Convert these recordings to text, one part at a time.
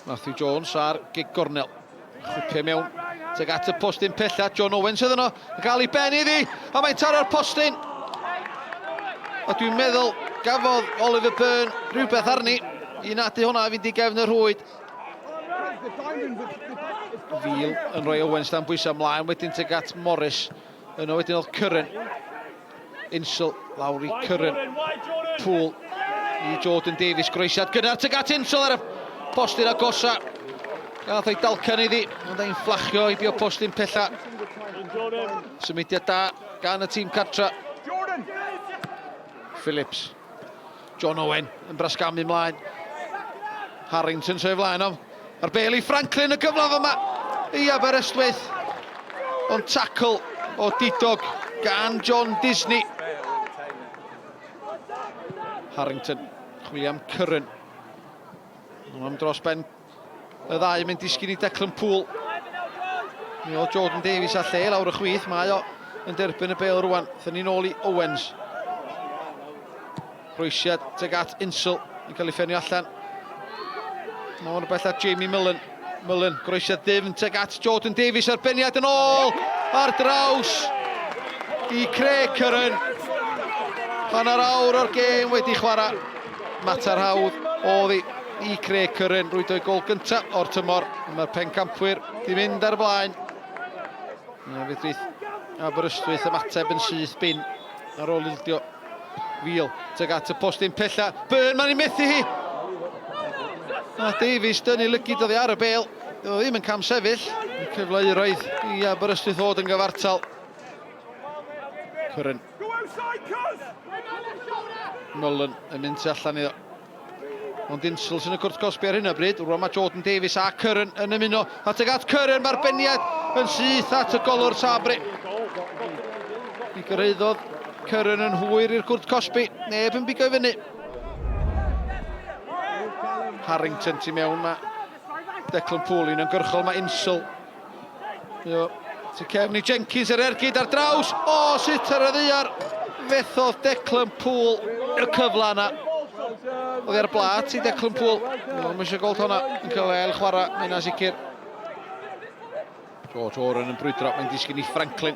Matthew Jones ar gig gornel. Chwipio mewn tuag at y postyn pella. John Owen sydd yno. Yn cael ei ben iddi. A mae'n taro'r postyn. A dwi'n meddwl gafodd Oliver Byrne rhywbeth arni i nadu hwnna i fynd i gefn y rhwyd. Fil yn rhoi Owens dan bwysau ymlaen wedyn tuag at Morris. Yno wedyn oedd Curran. Insel lawr i Curran. Poole i Jordan Davies. Groesiad gynnar tuag at Insel ar y postyn agosa. Gath o'i dalcan iddi, ond ei'n fflachio i bio postyn pella. Symudiad da gan y tîm cartra. Phillips. John Owen yn brasgamu mlaen. Harrington troi flaen o. A'r bel i Franklin y gyfle yma i Aberystwyth. Ond tackle o didog gan John Disney. Harrington, chwilio am Curran. Am dros ben y ddau yn mynd disgyn i Declan Poole. Mi oedd Jordan Davies a lle lawr y chwith, mae o yn derbyn y bel rwan. Thyn ni'n ôl i Owens. Croesiad teg at Insel yn cael ei ffenio allan. Mor bell at Jamie Mullen. Mullen, groesiad ddifn teg at Jordan Davies a'r beniad yn ôl ar draws i Craig Curran. Hanner awr o'r gêm wedi chwarae. Mater hawdd oedd hi i Craig Curran rwydo'i gol gyntaf o'r tymor. Mae'r pencampwyr di mynd ar y blaen. A fedrith Aberystwyth ymateb yn syth bin ar ôl ildio Fil tuag at y postyn pella. Byrne, mae'n ei methu hi! A Davies dynnu lygid oddi ar y bel. Doedd ddim yn cam sefyll. Cyfle euraidd i Aberystwyth ddod yn gyfartal. Curran. Mullen yn mynd tu allan iddo. Ond Insels yn y cwrt cosbi ar hyn o bryd. Rwan mae Jordan Davies a Curran yn ymuno. At ag at Curran, mae'r beniad yn syth at y golwr Sabre. Mi gyrhaeddodd Curran yn hwyr i'r cwrt cosbi. Neb yn bigo i fyny. Harrington tu mewn, mae Declan Poole yn ymgyrchol, mae Insel Yo, tu cefn i Jenkins yr ergyd ar draws. O, sut ar y ddiar. Fethodd Declan Poole y cyfle yna. Oedd ar blat i Declan Poole. Mae'n eisiau gweld hwnna yn cael ei ail chwarae, mae yna sicr. George Oren yn brwydro, mae'n disgyn i Franklin.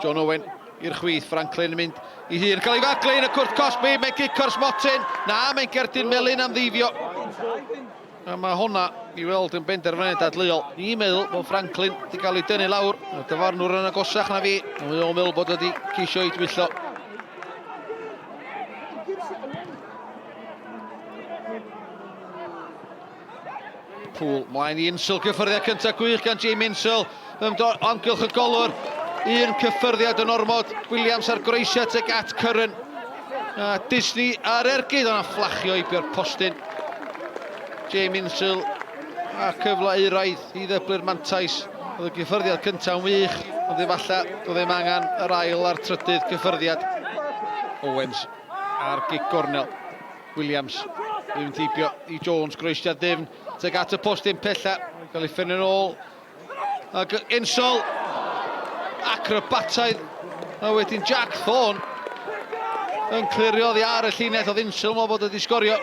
John Owen i'r chwith, Franklin yn mynd i hun, cael ei faglu yn y cwrt cosbi, mae'n gico'r smotyn. Na, mae'n gerdyn melyn am ddeifio. A mae hwnna i weld yn benderfyniad dadleuol. Ni'n meddwl bod Franklin wedi cael ei dynnu lawr. Mae'r dyfarnwr yn agosach na fi. Mae o'n meddwl bod wedi ceisio ei dwyllo. Pŵl mlaen i Insel, cyffyrddiad cyntaf gwych gan Jamie Insel. Ymdo amgylch y golwr. Un cyffyrddiad yn ormod. Williams ar groesiad tuag at Curran. A Disney ar ergyd, ond fflachio heibio'r postyn. Jamie Insel a cyfle euraidd i ddyblu'r mantais. Oedd y gyffyrddiad cyntaf yn wych, ond efallai doedd ddim angen yr ail a'r trydydd cyffyrddiad. Owens ar gig gornel. Williams yn heibio i Jones, groesiad ddyfn tuag at y postyn pella. Cael ei ffynnu'n ôl Ac Insol acrobataidd. A wedyn Jack Thorne yn clirio oddi ar y llinell. Oedd Insol meddwl bod wedi sgorio.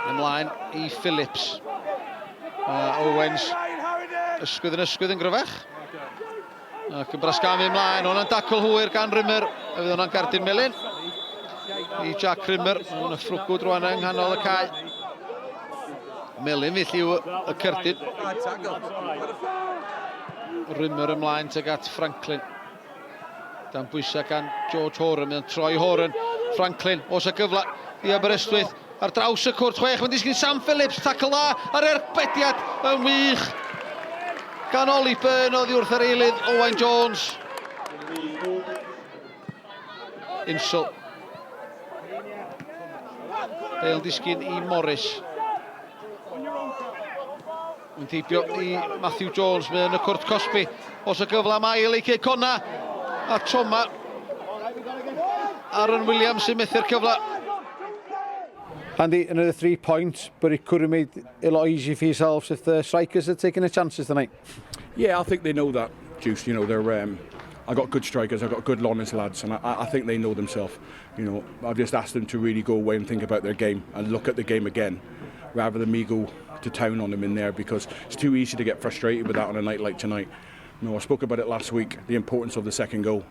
Ymlaen i Phillips. A Owens ysgwydd yn ysgwydd yn gryfach. Ac yn brasgamu ymlaen. Hwnna'n dacl hwyr gan Rimmer. A fydd hwnna'n gardyn melyn i Jack Rimmer. Hwnna'n ffrwgwd rwan yng nghanol y cae. Melyn felly yw y cerdyn. Rimmer ymlaen tuag at Franklin. Dan bwysau gan George Horan. Mae'n troi Horan. Franklin, os y gyfle i Aberystwyth. Ar draws y cwrt chwech, mae'n disgyn Sam Phillips, tacl dda ar erbediad yn wych gan Ollie Byrne oddi wrth yr eilydd Owain Jones. Insel. Bale disgyn i Morris. Mae'n teipio i Matthew Jones, mae yn y cwrt cosbi. Os y gyfle am ail i Cei Conna. A Toma. Aaron Williams sy'n methu'r cyfle. Andy, another three points, but it could have made it a lot easier for yourselves if the strikers had taken the chances tonight. Yeah, I think they know that, Juice. You know, they're. Um, I got good strikers, I got good honest lads, and I, I think they know themselves. You know, I've just asked them to really go away and think about their game and look at the game again. rather than me go to town on them in there, because it's too easy to get frustrated with that on a night like tonight. You know, I spoke about it last week, the importance of the second goal.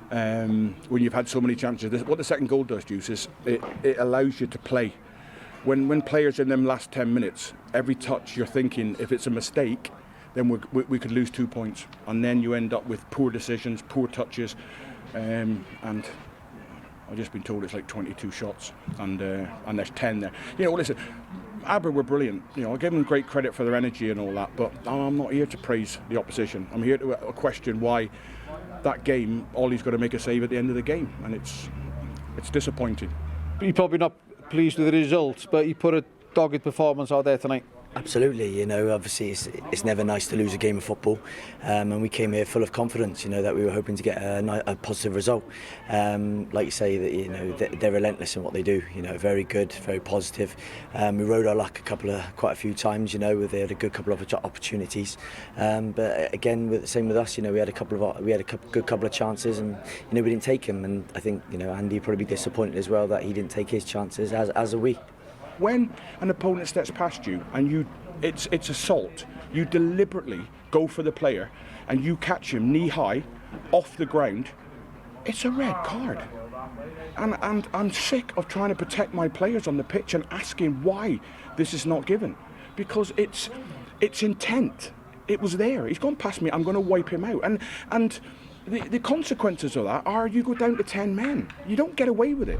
When you've had so many chances, what the second goal does, Juice, is it allows you to play. When players in them last 10 minutes, every touch you're thinking, if it's a mistake, then we could lose 2 points. And then you end up with poor decisions, poor touches, and I've just been told it's like 22 shots, and there's 10 there. You know, listen, Aber were brilliant. You know, I give them great credit for their energy and all that, but I'm not here to praise the opposition. I'm here to question why that game, Ollie's got to make a save at the end of the game, and it's disappointing. You're probably not pleased with the results, but you put a dogged performance out there tonight. Absolutely, you know, obviously it's never nice to lose a game of football, and we came here full of confidence, you know, that we were hoping to get a positive result. Like you say, that, you know, they're relentless in what they do, you know, very good, very positive. We rode our luck quite a few times, you know, they had a good couple of opportunities, but again, same with us, you know, we had a good couple of chances, and you know, we didn't take them, and I think, you know, Andy would probably be disappointed as well that he didn't take his chances, as are we. When an opponent steps past you and it's assault, you deliberately go for the player and you catch him knee high off the ground, it's a red card. And I'm sick of trying to protect my players on the pitch and asking why this is not given. Because it's intent. It was there. He's gone past me, I'm going to wipe him out. And the consequences of that are you go down to 10 men. You don't get away with it.